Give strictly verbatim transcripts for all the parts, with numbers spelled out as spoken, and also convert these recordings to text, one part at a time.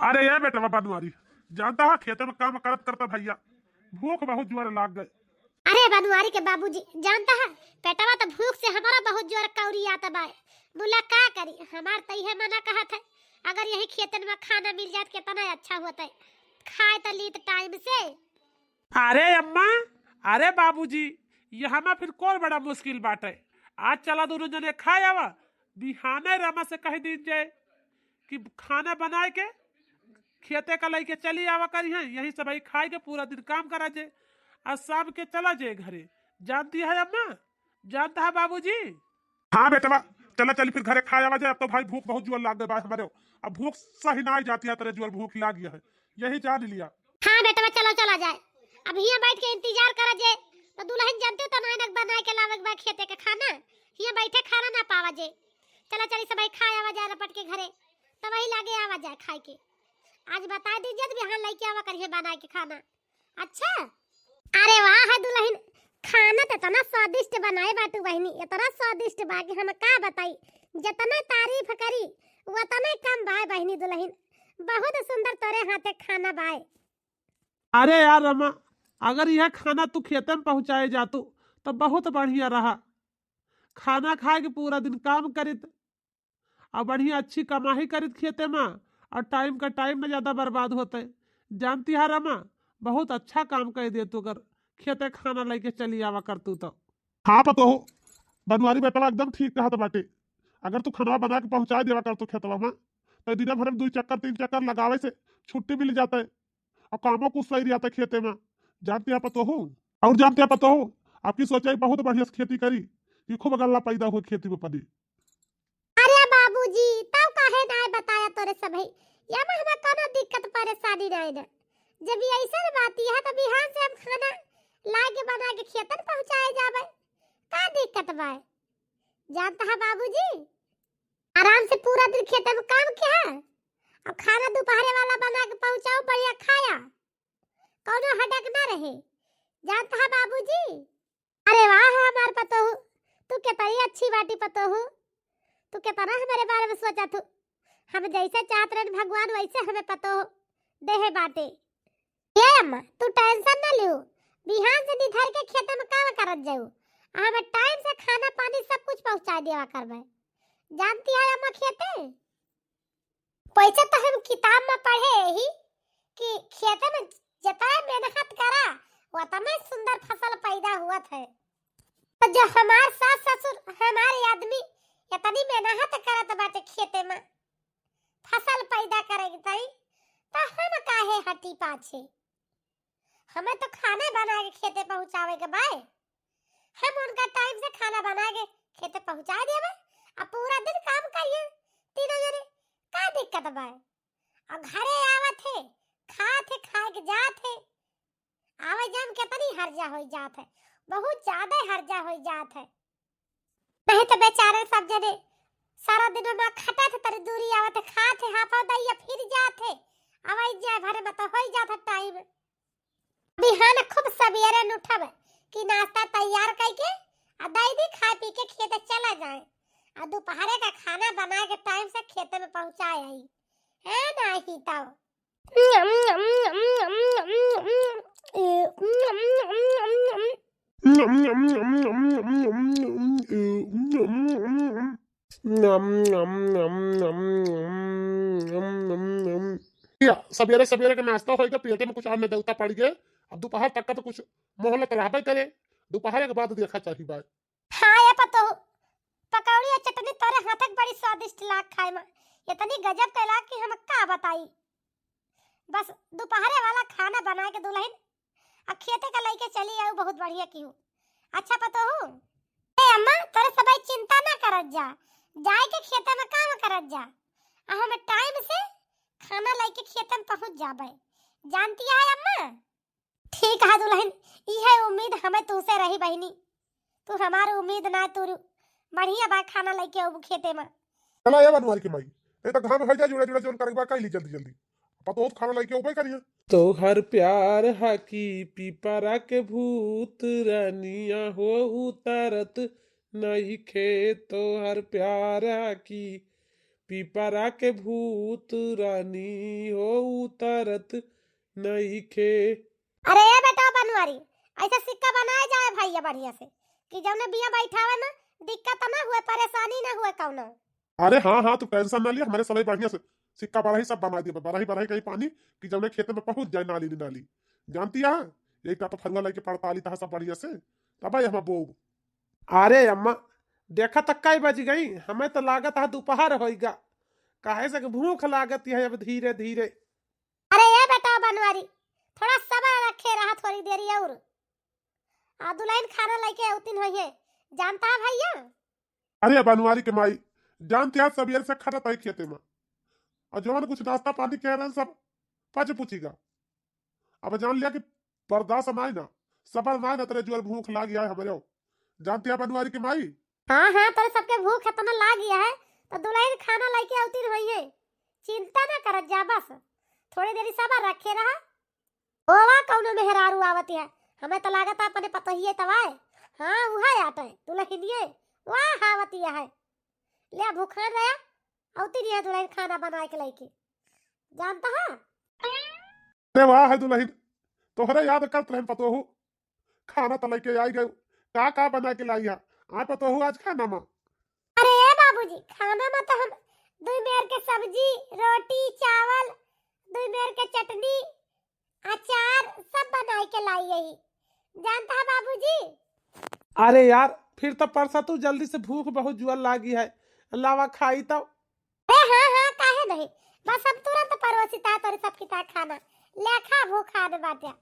अरे ये बेटवा बनवारी, जानता है खेते में काम करत करता भैया भूख बहुत जोर लाग गए। अरे बनवारी के बाबूजी, जानता है पेटवा तो भूख से हमारा बहुत जोर कौरी आता बाय। बोला का करी, हमार तो यह मना कहत है, अगर यही खेतन में खाना मिल जात कितना अच्छा होता है, खाए तो लीत टाइम से। अरे अम्मा, अरे बाबूजी, यहाँ में फिर कौन बड़ा मुश्किल बाटे? आज चला दोनों जने खाए आवा, बिहाने रमा से कह दीन जाए कि खाना बनाए के खेते का लइके चली आवा करी है, यही सब भाई खाए के पूरा दिन काम करा जे, और शाम के चला जे घरे। जानती है अम्मा, जानता है बाबूजी? हाँ बेटवा, चला चली फिर घरे खाए आवा जाए। अब तो भाई भूख बहुत जोर लाग गए बा हमारे, अब भूख सही ना जाती है, तेरे जोर भूख लाग गया है, यही जान लिया। हाँ बेटवा, चलो चला जाए। अब हियाँ बैठ के इंतजार करा जे, तो दुल्हन जानते हो तो नाइनक बनाए के लावे के बा खेते के खाना, हियाँ बैठे खाना ना पावा जे। चला चली सब भाई खाए आवा जाए रपट के घरे, तो वही लागे आवा जाए खाए के। आज बता दीजिए तो बिहान लइके आवा करिए बनाए के खाना। अच्छा। अरे वाह है दुल्हन, खाना तो इतना स्वादिष्ट बनाए बाटू बहिनी, इतना स्वादिष्ट बा कि हम का बताई, जितना तारीफ करी उतने कम बाय बहिनी दुल्हन। बहुत सुंदर तोरे हाथे खाना बाय। अरे यार रमा, अगर यह खाना तू खेते में पहुँचाए जातू तो बहुत बढ़िया रहा। खाना खाए के पूरा दिन काम करित और बढ़िया अच्छी कमाई करित खेते में, और टाइम का टाइम में ज्यादा बर्बाद होते। जानती है रमा, बहुत अच्छा काम कर दे तू, अगर खेते खाना लेके चली आवा कर तू तो। हाँ पतोहू, बनवारी बेटवा एकदम ठीक कहत बाटे। अगर तू खाना बना के पहुँचा देवा कर तू खेतवा में, तो दिन भर में दो चक्कर तीन चक्कर लगावे से छुट्टी मिल जाता है और कामो कुछ सही रहता है खेते में। जानती है पतोहू, और जानती है पतोहू, आपकी सोचाई बहुत बढ़िया से खेती करी कि खूब गल्ला पैदा हो खेती में पानी। अरे बाबूजी, तब काहे नाय बताया तोरे सभे? या में हमें कोनो दिक्कत परेशानी नाय ना। जब ये ऐसन बात है तो बिहान से हम खाना लाके बना के खेतन पहुँचाए जाबे। का दिक्कत बा? जानता है बाबूजी, आराम से पूरा दिन खेते में काम किया, अब खाना दोपहरे वाला बना के पहुँचाओ, बढ़िया खाया, कोनो हडक ना रहे। जानता है बाबूजी, अरे वाह हमार पतोहू, तू कितनी अच्छी बाटी पतोहू, तू कितना हमारे बारे में सोचा तू। हम जैसे चाहत रहन भगवान वैसे हमें पतोहू देहे बाटे। ये अम्मा, तू टेंशन ना लियो, बिहान से निधर के खेत में काम करत जाऊ, आ हमें टाइम से खाना पानी सब कुछ पहुँचा दिया करबे। जानती है अम्मा खेते, वैसे तो हम किताब में पढ़े ही कि खेते में जितना मेहनत करा उतना सुंदर फसल पैदा हुआ है। तो जो हमार सास ससुर, हमारे आदमी इतनी मेहनत करत बाटे खेते में फसल पैदा करे के ताई, तो हम काहे हटी पाछे? हमें तो खाना बना के खेते पहुँचावे के बाय। हम उनका टाइम से खाना बना के खेते पहुँचा देवे, अब पूरा दिन काम करिए तीनों जने, का दिक्कत बाय? अब घरे आवत है, खात है, खाए के जात है, आवे जाए में कितनी हर्जा हो जात है, बहुत ज्यादा हर्जा हो जात है। नहीं तो बेचारे सब जने सारा दिन में खटत है, तनी दूरी आवत है, खात है, हाफा दैया फिर जात है, आवे जाए भरे में तो हो जात है टाइम। बिहान खूब सबेरे न उठब कि नाश्ता तैयार करके आ दई दी, खाए पी के खेते चला जाए। आ दोपहरे का खाना बना के टाइम से खेते में पहुँचा आई, है ना ही तो। या, सबेरे सबेरे के नाश्ता होइगा, पेटे में कुछ अन्न देवता पड़ गए। अब दोपहर तक का तो कुछ मोहलत रहबे करे, दोपहर के बाद देखा चाही बाय। हाँ ये पतोहू, पकौड़ी और चटनी तोरे हाथ के बड़ी स्वादिष्ट लाग खाए में, इतनी गजब के लाग कि हम का बताई। बस दोपहरे वाला खाना बना के दुल्हन आ खेते का लइके चली आऊ, बहुत बढ़िया की हूँ। अच्छा पतोहू, ए अम्मा, तोरे सबई चिंता ना करत जा, जाए के खेते में काम करत जा, आ हम टाइम से खाना लइके खेते में पहुँच जाबे। जानती है अम्मा? ठीक है दुल्हन, इहे उम्मीद हमें तुहसे रही बहिनी, तू हमार उम्मीद ना तोरू, बढ़िया बा खाना लइके अबू खेते में। चला ए बनवारी के माई, नहीं तो घाम हो जा, जुड़ा जुड़ा जोन करे के बा, कइली जल्दी जल्दी। पतोहू खाना लइके उबे करिए। तोहर प्यार हा कि पीपरा के भूत, रानिया हो उतारत नइखे। तोहर प्यार हा कि पिपरा के भूत रानी हो उतरत नइखे। अरे ए बेटा बनवारी, ऐसा सिक्का बनाए जाए भैया बढ़िया से, कि जौने बिया बैठावे में दिक्कत ना हुए, परेशानी ना हुए कौनो। अरे हाँ, हाँ, तू tension ना लिया, हमरे सबही बढ़िया से सिक्का बरही सब बना दिया, बरही, बरही कहीं पानी कि जौने खेते में पहुँच जाए नाली, नाली। जानती है, एक तो फरुआ लेके पड़ताली तहा सब बढ़िया से, तब हम बोब। अरे अम्मा, देखा त कई बज गई, हमें तो लागत है दोपहर होइगा, काहे से कि भूख लागत है अब धीरे धीरे। अरे ए बेटा बनवारी, थोड़ा सबर रखे रहा थोड़ी देरी और। आ दुल्हन खाना लेके अउतिन होइहे, जानता है भैया? अरे बनवारी के माई, जानते हैं सवेर से खटत है खेते में, और जवन कुछ नाश्ता पानी कह रहे हैं सब पच पुचीगा। अब जान लिया कि बर्दाश्त नाय ना, सबर नाय ना, तेरे जुअल भूख लाग गया है हमरे। जानते हैं बनवारी के माई? हाँ, हाँ, तोरे सबके भूख इतना लाग गया है, तो दुल्हन खाना लेके अउतिन होइहे, चिंता ना करत जा, बस थोड़ी देरी सबर रखे रहा। ओवा कौनो मेहरारू आवत है, हमें तो लागत है अपने पतोहिए तवाए। हाँ, उहा आटे दुल्हनिए, वाह आवत है। ले भूखान रहा, अउतिन है दुल्हन खाना बनाए के लेके, जानता है? अरे वाह है दुल्हन, तोहरे याद करत रहन पतोहू, खाना तो लेके आई गयो, का का बना के लाई है? आ पतोहू आज खाना में? अरे ए बाबूजी, खाना में तो हम दुई मेर के सब्जी, रोटी, चावल, दुई मेर के चटनी, अचार सब बनाए के लाई यही, जानता है बाबूजी? अरे यार, फिर तो परसा तू जल्दी से, भूख बहुत जुअल लागी है, लावा खाई तो। अरे हाँ, हाँ, काहे नहीं, बस हम तुरंत परोसी ता तोरे सबकी ता खाना, ले खा भूखा न बाटे।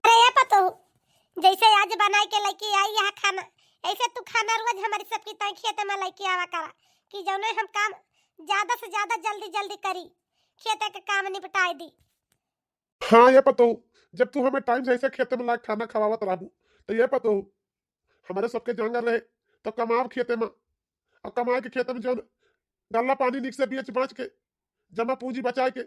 अरे ए पतोहू, जैसे आज बनाए के लेके आई यह खाना, ऐसे तू खाना रोज हमारी सबकी ताई खेते में लेके आवा करा, कि जौने हम काम ज्यादा से ज्यादा जल्दी जल्दी करी, खेते के काम निपटाए दी। हाँ ये पतोहू, जब तू हमें time से ऐसे खेते में लाके खाना खवावत रहबू, तो ये पतोहू, हमारे सबके जांगर रहे, तो कमाव खेते में, और कमाए के खेते में जौन गल्ला पानी निक से बेच बाच के, जमा पूंजी बचाए के,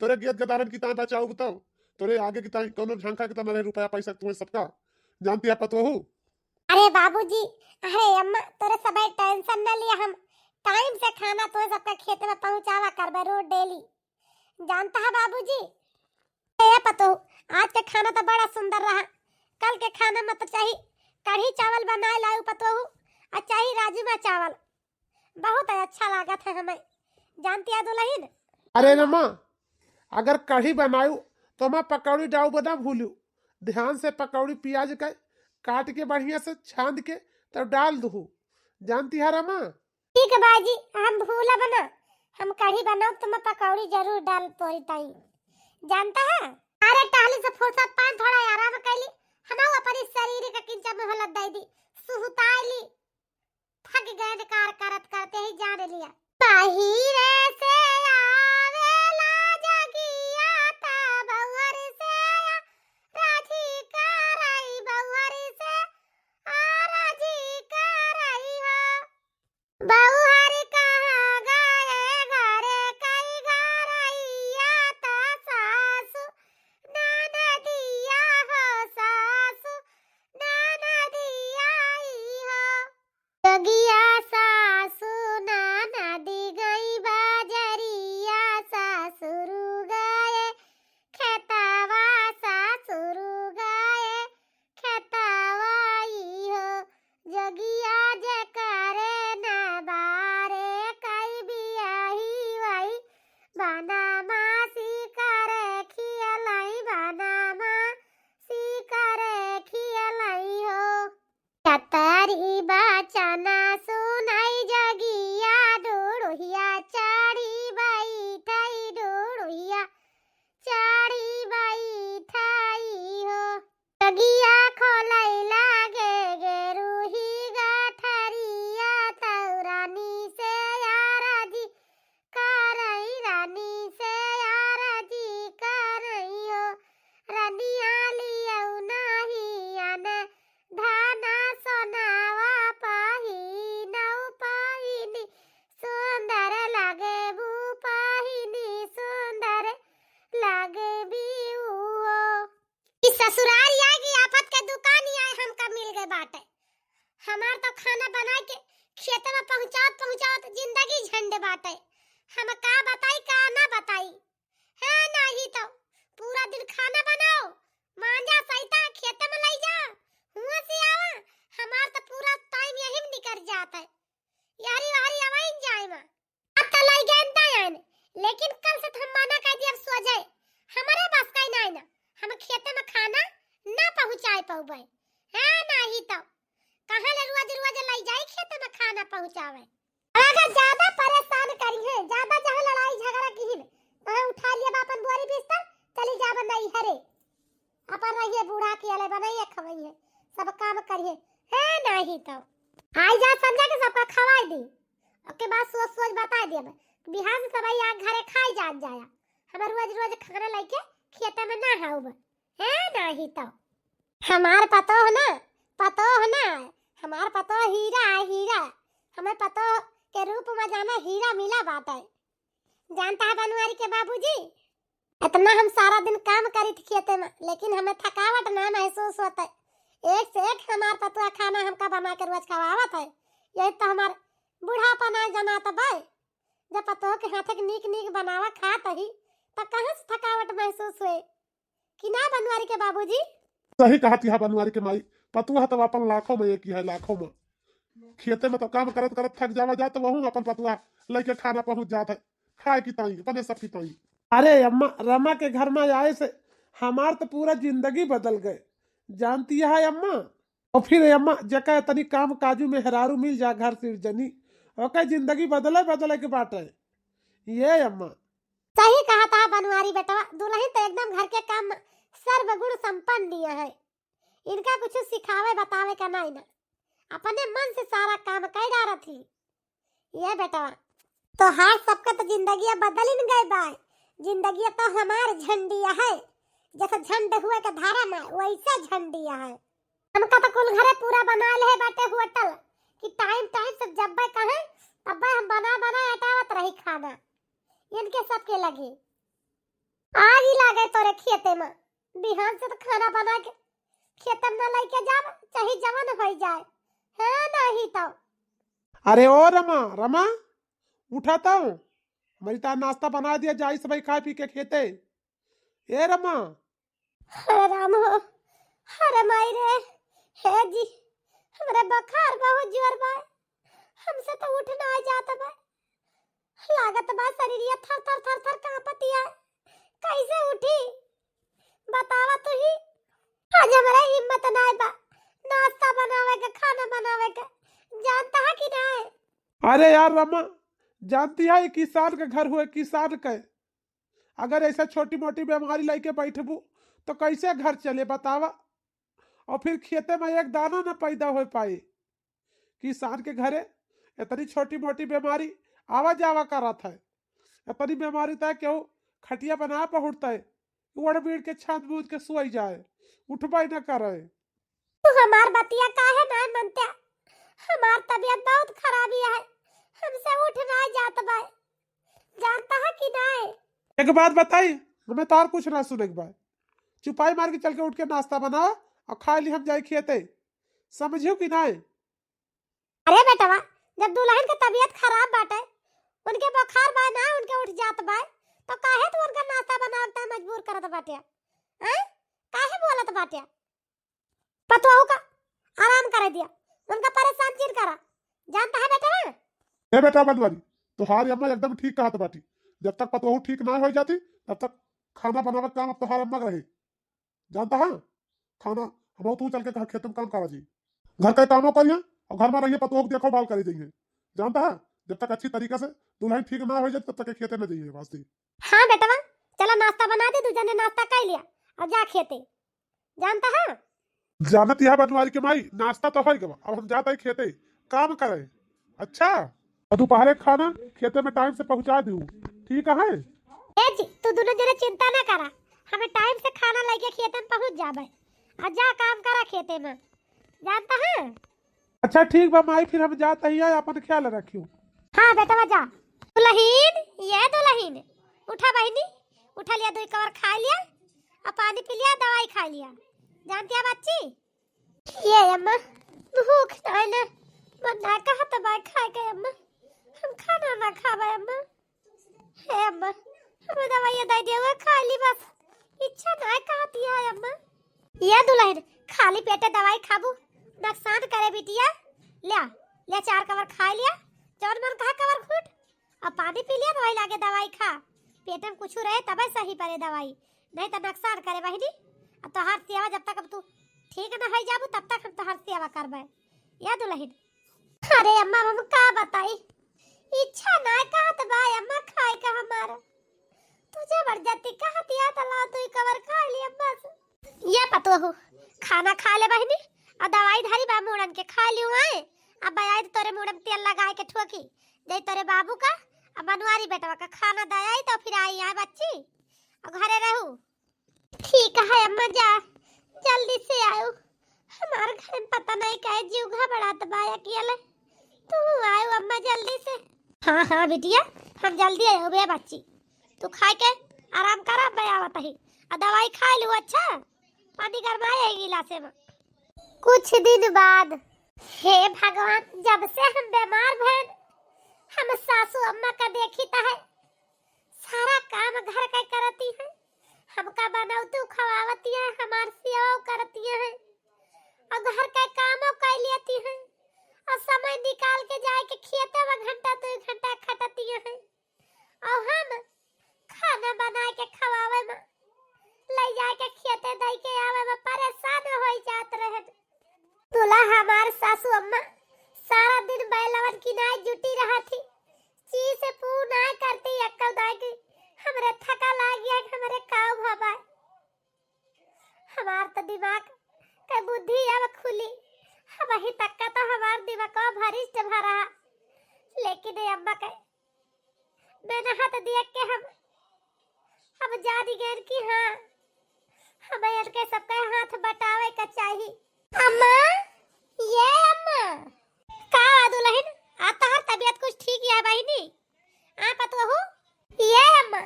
तोरे गेद गदारन की ताई बचाऊ बताओ, तोरे आगे की ताई कौनो झंखा की तरह रहे रुपया पैसा तुम्हें सबका, जानती है पतोहू? अरे बाबूजी, अरे अम्मा, तोरे सबे tension न लिया, हम time से खाना तोरे सबका खेते में पहुँचावा करबे रोज daily। जानता है बाबूजी, ए पतोहू, आज के खाना तो बड़ा सुंदर रहा। कल के खाना में तो चाही कढ़ी चावल बनाए लाऊ पतोहू, और चाही राजमा चावल, बहुत अच्छा लागत है हमें। जानती है दुल्हन? अरे रमा, अगर कढ़ी बनाऊ तो मैं पकौड़ी डाऊ बना भूलू। ध्यान से पकौड़ी प्याज के काट के बढ़िया से छान के तब डाल दू। जानती है रमा? ठीक है बाजी, हम भूलब ना, हम कढ़ी बनाउब तो मैं पकौड़ी जरूर डाल तोरी ताई, जानता है? अरे टहली से फुर्सत पाए थोड़ा आराम कैली, हम अपने शरीर के किंचा में हलत दे दी, सुहुताई ली, थक गए कार करत करते ही जान लिया। बाहिरे से आवेला जगिया ता बउअर से आ राजी करई बउअर से आ राजी करई हो। बउहर कहाँ गए घर कई घरैया त सासु ननदिया हो सासु ननदिया ई हो। जोगिया सासु ननदी गई बाजरिया ससुरार आए कि आफत के दुकान आए हमका मिल गए बाटे। हमार तो खाना बनाए के खेते में पहुँचावत पहुँचावत जिंदगी झंड बाटे। हम का बताई का ना बताई। है नाही तो पूरा दिन खाना बनाओ, मांजा सहिता खेते में लई जा, हुआ से आवा। हमार तो पूरा टाइम यही में निकल जात है। यारी वारी अवइन जाए मा। अब तो लई गए दायन, लेकिन कल से तो हम मना कर दिया, अब सो जाए। हमारे बस का ही नहीं ना, हम खेते में खाना ना पहुँचाए पाउबे। है नाही तो कहाँ ले रोज रोज लई जाए खेते में खाना पहुँचावे। अगर ज्यादा परेशान करी है, ज्यादा जहाँ लड़ाई झगड़ा की है, तो उठा लिया अपन बोरी बिस्तर, चली जाब नैहरे। अपन रहिए बूढ़ा के अले बनाइए खवइए, सब काम करिए। है नाही तो आई जा समझा के सबका खवाई दी। ओके बाद सोच सोच बताई दिया, बिहान से सब आई आ घरे खाई जान जाया। हम रोज रोज खाना लेके खेते में ना हाउब। है नाही तो हमार पतोह ना, पतोह ना, हमार पतोह हीरा है, हीरा। हमें पतोह के रूप में जाना हीरा मिला बाटे। जानता है बनवारी के बाबूजी, इतना हम सारा दिन काम करी थी खेते में, लेकिन हमें थकावट ना महसूस होता है। एक से एक हमार पतोह खाना हमका बना के रोज खवावत है। यही तो हमार बुढ़ापा ना जनात बे। जब पतोह के हाथे के नीक नीक बनावा खात ही, त कहाँ से थकावट महसूस हुए? कि ना बनवारी के बाबूजी? सही कहत है बनवारी के माई, पतोह तो अपन लाखों में एक ही है, लाखों में। खेते में तो काम करत करत थक जावा जात, वहू अपन पतोह लेके खाना पहुँच जात है, खाए की ताई, अपने सब की ताई। अरे अम्मा, रमा के घर में आए से हमार तो पूरा जिंदगी बदल गए, जानती है अम्मा। और फिर अम्मा, जका तनी काम काजू मेहरारू मिल जा घर सिरजनी, ओकर जिंदगी बदले बदले के बाटे। ये अम्मा। सही कहत है बनवारी बेटवा, दुलहिन तो एकदम घर के काम सर्वगुण संपन्न दिया है। इनका कुछ सिखावे बतावे का नहीं ना, अपने मन से सारा काम कर डारत ही। ये बेटवा, तोहार सबका तो जिंदगी अब बदलिन गए बा। जिंदगी तो हमार झंडिया है, जैसे झंड हुए के धारा में वैसे झंडिया है। हमका तो कुल घरे पूरा बना ले बाटे होटल कि टाइम टाइम से जब्बे कहे तब्बे हम बना बना अटावत रही खाना। इनके सबके लगे आग ही लागे तोरे खेते में। बिहान से तो खाना बना के खेते में ना लेके जाब, चाहे जवन हो जाए। है नाही तो। अरे ओ रमा, रमा, उठा तो, हमारी तार नाश्ता बना दिया, जाई सब खाए पी के खेते। ए रमा। अरे राम हो, अरे माई रे, हे जी, हमरे बुखार बहुत जोर बा, हमसे तो उठ ना जात बा, लागत बा शरीरिया थर थर थर थर कांपतिया, कैसे उठी? बतावा तू ही। आज हमरे हिम्मत नाय बा नाश्ता बनावे के, खाना बनावे के, जानता है कि नाय? अरे यार रमा, जानती है ये किसान के घर हुए, किसान के, अगर ऐसा छोटी मोटी बीमारी लेके बैठबू तो कैसे घर चले बतावा? और फिर खेते में एक दाना न पैदा हो पाए। किसान के घरे इतनी छोटी मोटी बीमारी आवा जावा करत है, इतनी बीमारी तय केहू खटिया बना पहुँचता है, ओढ़ बीड़ के छाँद बूझ के सोई जाए, उठबे न करे। तू हमार बतिया काहे ना मनत्या? हमार तबीयत बहुत खराबी है, हमसे उठ ना जात बा, जानता है कि नाय? एक बात बताई, हमें तार कुछ ना सुने के बा। चुपाई मार के चल के उठ के नाश्ता बनावा और खा ली, हम जाए खेते, समझियो कि नाय? अरे बेटवा, जब दुलहिन के तबीयत खराब बाटे, उनके बुखार बा ना, उनके उठ जात बा, तो काहे तू उनका नाश्ता बनावे के मजबूर करत बाटे? हैं? काहे बोलत बाटे? पतोहू का आराम करे दिया, उनका परेशान जिन करा, जानता है बेटवा? ए बेटा बनवारी, तोहार अम्मा एकदम ठीक कहत बाटी। जब तक पतोहू ठीक ना हो जाती, तब तक खाना बनावे के काम अब तोहार अम्मा के रही। जानता है, खाना हम तू चल के घर खेत में काम करा जी। घर का कामो करिए और घर में रहिए, पतोह को देखो भाल करी जाइए। जानता है, जब तक अच्छी तरीका से दुलहिन ठीक ना हो जाए, तब तक के खेते में जाइए वास्ते। हाँ बेटवा, चला नाश्ता बना दे, दू जने नाश्ता कर लिया, अब जा खेते। जानता है? जानत यह बनवारी के माई, नाश्ता तो हो गवा, अब हम जाता ही खेते काम करे। अच्छा, और दोपहरे खाना खेते में टाइम से पहुँचा दू, ठीक है? ए जी, तू दोनों जने चिंता ना करा, हमें टाइम से खाना लेके खेते में पहुँच जाबे। आ जा काम करा खेते में, जानता है? अच्छा ठीक बा माई, फिर हम जात ही, अपन ख्याल रखियो। हाँ बेटवा जा। दुलहिन, ये दुलहिन, उठा बहिनी, उठा लिया, दो कवर खा लिया, आ पानी पी लिया, दवाई खा लिया। जानती है बच्ची? ये अम्मा, भूख नाय ना, मन ना कहत बा खाए के अम्मा, हम खाना ना खाबे अम्मा। हे अम्मा, हमें दवाई दे दिया, वो खा ली बस, इच्छा ना कहती है अम्मा। ये दुलहिन, खाली पेटे दवाई खाबू, नुकसान करे बिटिया। ले, ले चार कवर खाइ लिया, जौन मन कहा कवर घूट, अब पानी पी लिया, वही लागे दवाई खा। पेट में कुछ रहे तबे सही परे दवाई, नहीं तो नुकसान करे बहिनी। अब तोहार सेवा जब तक अब तू ठीक न हो जाबू तब तक हम तोहार सेवा करबे। या दुलहिन। अरे अम्मा, हम का बताई, इच्छा ना कहत बा अम्मा खाए का हमार। तू जबरदस्ती कहत या त ला दुई कवर खा ली अम्मा से। ये पतोहू, खाना खा ले बहिनी, और दवाई धरी बा मूड़न के खा लियो आए। अब आई तोरे मूड़न तेल लगाए के ठोकी, दे तोरे बाबू का, अब बनवारी बेटवा का खाना दे आई तो फिर आई आए बच्ची, और घरे रहू। ठीक है अम्मा, जा जल्दी से आयो, हमार घर में पता नहीं काहे जीव घबरात बा अकेले, तू आयो अम्मा जल्दी से। हाँ हाँ बिटिया, हम जल्दी आयो बे बच्ची, तू खाए के आराम करा, मैं आवत ही। आ दवाई खा लू, अच्छा? पानी गरमाए है गिलासे में। कुछ दिन बाद। हे भगवान, जब से हम बीमार भएन, हम सासू अम्मा का देखी त है, सारा काम घर का करती है, हमका बनौतू खवावती है, हमार सेवा करती है, और घर का कामो कर लेती है, और समय निकाल के जाए के खेते में घंटा दो घंटा खटती है। और हम खाना बनाए के खवावे में, ले जाए के खेते दे के आवे में परेशान हो जात रहे। तोला हमार सासू अम्मा सारा दिन बैलवन की नाई जुटी रहत ही, ची से पू नाई करती, अक्कल दाई की हमरे थका लाग गया कि हमरे काव भवा। हमार तो दिमाग के बुद्धि अब खुली, अबही तक का तो हमार दिमाग भरिष्ठ भरा, लेकिन ये अम्मा के मेहनत देख के हम, हम जान गए कि हाँ, हमें इनके सबके हाथ बटावे के चाही। अम्मा, ये अम्मा। का हुआ दुलहिन, आ तोहर तबीयत कुछ ठीक है बहिनी? आ पतोहू, ये अम्मा,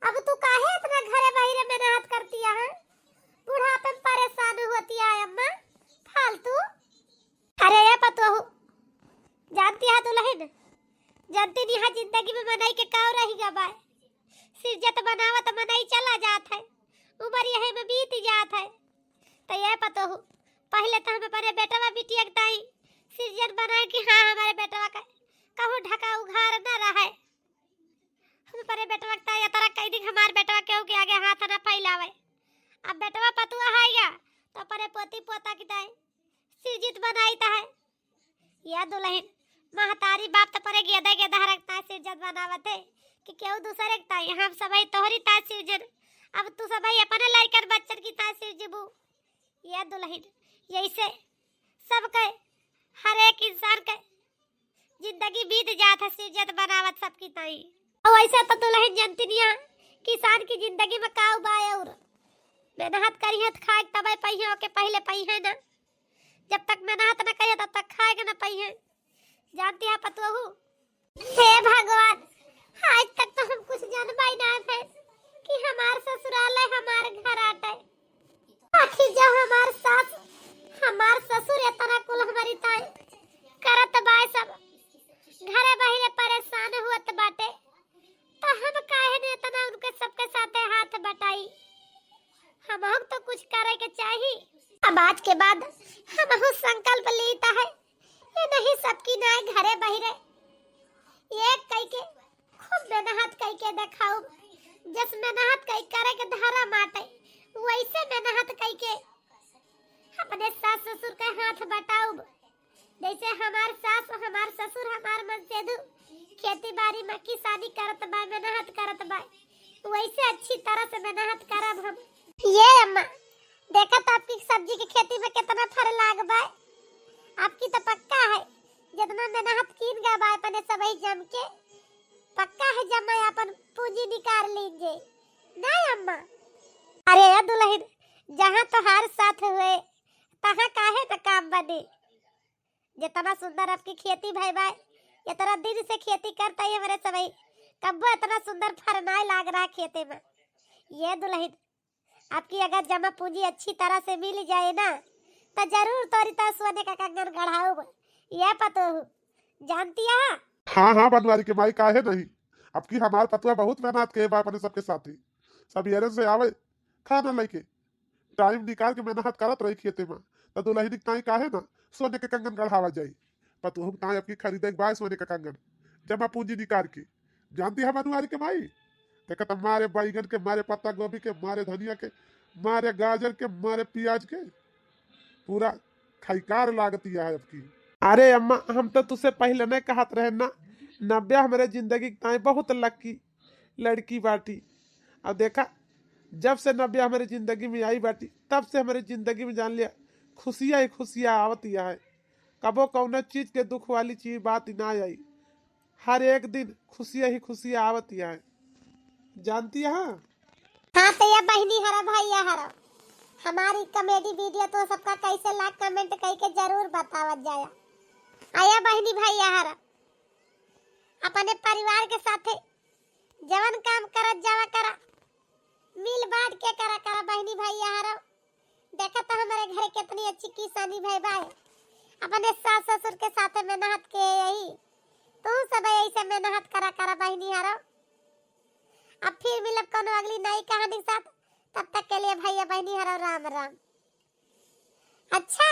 अब तू काहे इतना घरे बाहरे मेहनत करती है? बुढ़ापे में परेशान होती है अम्मा, फालतू। अरे ये पतोहू, जानती है दुलहिन, जानती नहीं है जिंदगी में मनई के काव रही गा बाय। सिरजत बनावत मनई चला जात है, उम्र यही में बीत जात है। तो ये पतोहू, पहले तो हम अपने बेटवा बिटिया के ताई सिरजन बनाए कि हाँ, हमारे बेटवा का कहूँ ढका उघार न रहे। हम अपने बेटवा के ताई इतना कह दी कि हमारे बेटवा केहू के आगे हाथ न फैलावे। अब बेटवा पतुआ है या तो अपने पोती पोता की ताई सिरजित बनाइत है। या दुलहिन, महतारी बाप त परे गेदा गेदा रखता है, सिरजत बनावत है कि केहू दूसरे के ताई, हम सबही तोहरी ताई सिरजन, अब तू सबही अपने लड़कन बच्चन की ताई सिरजिबू। या दुलहिन, यही से सबके, हर एक इंसान के जिंदगी बीत जात है सिरजत बनावत सबकी ताई। और वैसे तो दुलहिन जनती नहीं है, किसान की जिंदगी में का उबाय और मेहनत करी है तो खाए तबे पइहे, ओके पहले पइहे ना। जब तक मेहनत न करिए तब तक खाए के न पइहे। जानती है पतोहू? हे भगवान, आज तक तो हम कुछ जानबा ही ना है कि हमार ससुराल है, हमार घर आटे। आखिर जब हमार सास, हमार ससुर इतना कुल हमारी ताई करत बाय, सब घरे बाहरे परेशान हुअत बाटे, तो हम काहे ने इतना उनके सबके साथे हाथ बटाई? हमहू तो कुछ करे के चाही। अब आज के बाद हमहू संकल्प लीत है, ये नहीं सबकी नाय घरे बहिरे एक कई के खूब मेहनत कई के देखाऊ, जस मेहनत कई करे के धरा माटे, वैसे मेहनत कई के अपने सास ससुर के हाथ बटाऊ। जैसे हमार सास, हमार ससुर, हमार मनसेधु खेती बाड़ी में किसानी करत बा, मेहनत करत बा, वैसे अच्छी तरह से मेहनत करब हम। ये अम्मा, देखा तो आपकी सब्जी की खेती में कितना फल लाग बा। आपकी तो पक्का है, जितना मेहनत कीन गा बा अपने सबही जम के, पक्का है जमा अपन पूंजी निकाल लीजिए। नहीं अम्मा? अरे ए दुलहिन, जहाँ तोहार साथ हुए, तहाँ काहे न काम बने। जितना सुंदर आपकी खेती भई बा, इतना दिन से खेती करता ही हमरे सबही, कब्बो इतना सुंदर फरनाए लाग रहा खेते में। ये दुलहिन, आपकी अगर जमा पूंजी अच्छी तरह से मिल जाए ना, तो जरूर तोरी तो सोने का कंगन गढ़ाऊब। ये पतोहू जानती है? हाँ, हाँ, बनवारी के माई, काहे नहीं? अब की हमार पतुआ बहुत मेहनत के बा अपने सबके साथी। सबेरे से आवे खाना लेके, टाइम निकाल के मेहनत करत रही खेते में, तो दुल्हन के ताई काहे ना सोने के कंगन गढ़ावा जाई। पतोहू के ताई अब की खरीदे के बा सोने का कंगन, जमा पूंजी निकाल के। जानती है बनवारी के माई, देखा तो मारे बैगन के, मारे पत्ता गोभी के, मारे धनिया के, मारे गाजर के, मारे प्याज के, पूरा खैकार लागती है अब की। अरे अम्मा, हम तो तुसे पहले नहीं कहत रहे ना, नव्या हमरे जिंदगी के ताई बहुत लकी लड़की बाटी। अब देखा, जब से नव्या हमरे जिंदगी में आई बाटी, तब से हमरे जिंदगी में जान लिया खुशियाँ ही खुशियाँ आवती है। कबो कौनो चीज के दुख वाली चीज बात ना आई, हर एक दिन खुशियाँ ही खुशियाँ आवती है। जानती है? हाँ, तो ये बहनी हरा भैया हरा, हमारी कॉमेडी वीडियो तो सबका कैसे लाग, कमेंट करके जरूर बतावत जाया। आया बहनी भैया हरा, अपने परिवार के साथे जवन काम करत जावा करा, मिल बांट के करा करा बहनी भैया हरा। देखा तो हमारे घरे कितनी अच्छी किसानी भई बाय, अपने सास ससुर के साथे मेहनत के यही, तू सब ऐसे मेहनत करा करा बहनी हरा। अब फिर मिलब कोनो अगली नई कहानी के साथ, तब तक के लिए भैया बहनी हरा राम राम। अच्छा,